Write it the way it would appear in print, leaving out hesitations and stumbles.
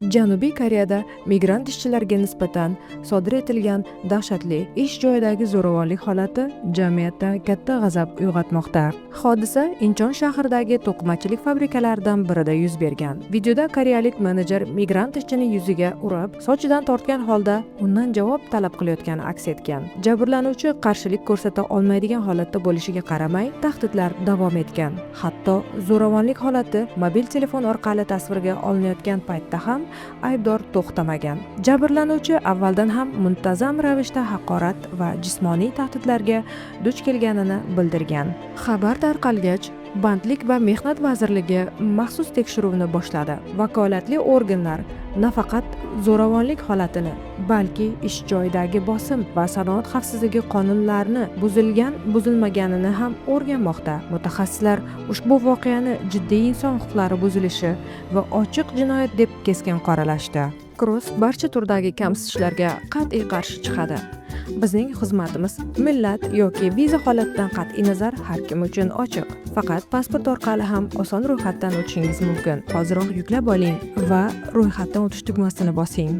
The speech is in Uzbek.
Janubiy Koreyada migrant ishchilarga nisbatan sodir etilgan dahshatli ish joyidagi zo'ravonlik holati jamiyatda katta g'azab uyg'otmoqda. Hodisa Inchon shahridagi to'qimachilik fabrikalaridan birida yuz bergan. Videoda koreyalik menejer migrant ishchini yuziga urib, sochidan tortgan holda undan javob talab qilayotgani aks etgan. Jabrlanuvchi qarshilik ko'rsata olmaydigan holatda bo'lishiga qaramay, tahdidlar davom etgan. Hatto zo'ravonlik holati mobil telefon orqali tasvirga olinayotgan paytda ham aybdor to'xtamagan. Jabrlanuvchi avvaldan ham muntazam ravishda haqorat va jismoniy tahdidlarga duch kelganini bildirgan. Xabar tarqalgach, Bandlik va mehnat vazirligi maxsus tekshiruvni boshladi. Vakolatli organlar nafaqat zo'ravonlik holatini, balki ish joyidagi bosim va sanoat xavfsizligi qonunlarini buzilgan buzilmaganini ham o'rganmoqda. Mutaxassislar ushbu voqeani jiddiy inson huquqlari buzilishi va ochiq jinoyat deb keskin qoralashdi. Cross barcha turdagi kamsitishlarga qat'iy qarshi chiqadi. Bizning xizmatimiz millat yoki viza holatidan qat'iy nazar har kim uchun ochiq. Faqat pasport orqali ham oson ro'yxatdan o'tishingiz mumkin. Hoziroq yuklab oling va ro'yxatdan o'tish tugmasini bosing.